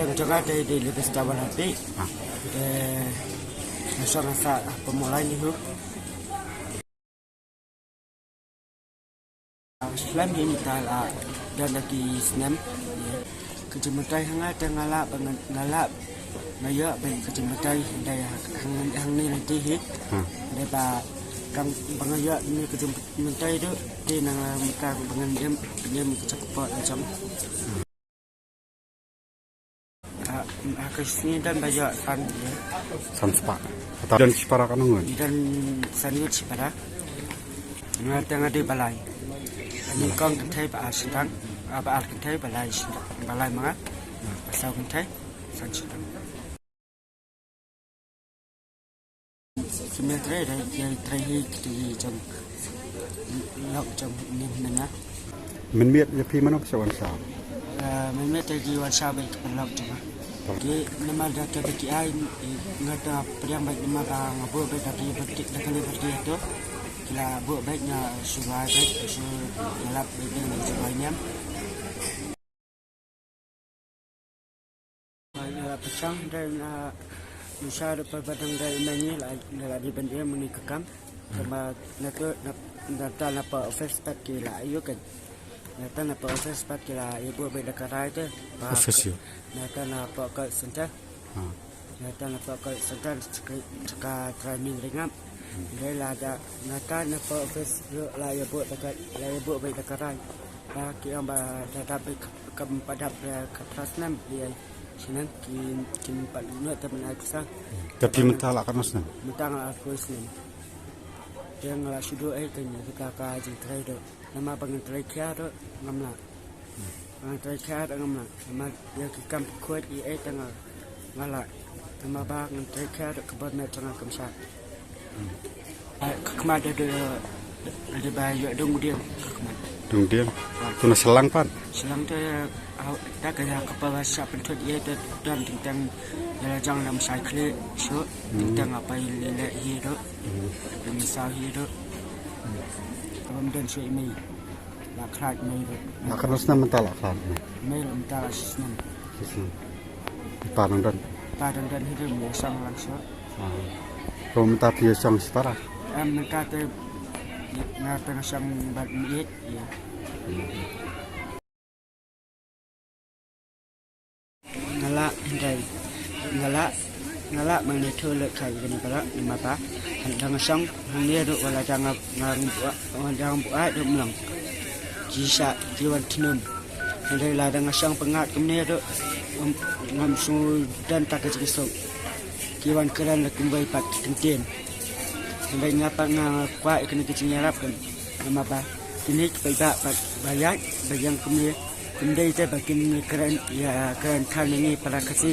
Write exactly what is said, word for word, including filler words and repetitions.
Jong nga te dei Lipista Walati. Te nga shong ha Pamolai ni hu. Shlem hi ni ta la don da ki snem. Ka jingmyntoi ha nga te nga lah ba nga, nga lah nga ïoh ba ka jingmyntoi dei ha, hang, hangne lynti hi. Dei ba tang ba nga ïoh ni ka jingmyntoi tu te nang mynta ba ngan ïem, ïem ka jingpot la jong. Ha, ha ka sngi don ba ïoh san. San spah. Kata don shipara ka nungun. Don san ngut shipara. Nga te nga dei balai. Ani kong kynthei ba ar shitang, ah, ba ar kynthei balai shitang, balai manga. Ba saw kynthei san shitang. Ki meh trei da ki trei hi ki jong lok jong ni mena. Mynmiet ïa phi mano phi sa wan sha? Eh, mynmiet te ki wan sha ba ki lok jong. Ki namar da ka ba ki ai nga ta priang ba namar ba nga bu ba da ki ba ki da ka ni ba ki to. Ki la bu ba nga shu ba ba shu ïalap ba nga shu ba niam. Nga la pyrshang dei na nusha da pa badang dei meni la la di ban ïa muni ka kam. Kama na tu na ta na pa office pat ki la ïa ka. Na ta na pa office pat ki la ïa bu ba da ka rai te. Office ïa. Na ta na pa call center. Na ta na pa call center ka training ringam. Dei la da na ta na pa office la ïa bu da ka la ïa bu ba da ka rai. Ba ki ong ba da da ba ka ba da ka trust nam ïa. Shnang ki kin pat nut te mynta ka sa. Te phi mynta la katno snem? Mynta nga la arphew snem. Te nga la shu duh ei te ngi kita ka jingtrei duh. Namar ba ngan trei khia duh ngam lah. Ngan trei khia duh ngam lah. Namar ïa ki kam khuid ïa ei te nga lah. Namar ba ngan trei khia duh ka bor met jong nga kam shah. Ka khmat da da da ba ïoh dong dieng ka khmat. Dong dieng. Tu na selang pat. Selang te ta ka ya ka pa ba sa pynthut ïa te don teng teng ïa la jang lam sai khle shu teng teng apa ïa le hi do. Lam sa hi do. Ka bam don shu ïa mei. La khlad mei do. La khlad snem mynta la khlad mei. Mei la mynta la snem. Snem. Pa nang don. Pa nang don hi do mo sang lang shu. Ko mynta phi ïa shong shipara? Em mynta te nga te nga shong bad miet ïa. Nga lah hynrei nga lah nga lah ma ngi thu lut kha ïa kane para namar ba hynda nga shong hangne ruh wala da nga nga dang buaid ruh mlong. Ki sa ki wan thnum. Hynrei lada nga shong pyngngad kumne ruh ngam sngewdon ta ka jingsuk. Ki wan kren la kumwei pat ki kyntien. Hynrei nga pat nga kwah ïa kane ka jingïarap kan. Namar ba kine ki paidbah pat ba ïaid ba ïeng kumne kum dei te ba kin kren ïa kren than ïa ngi para Khasi.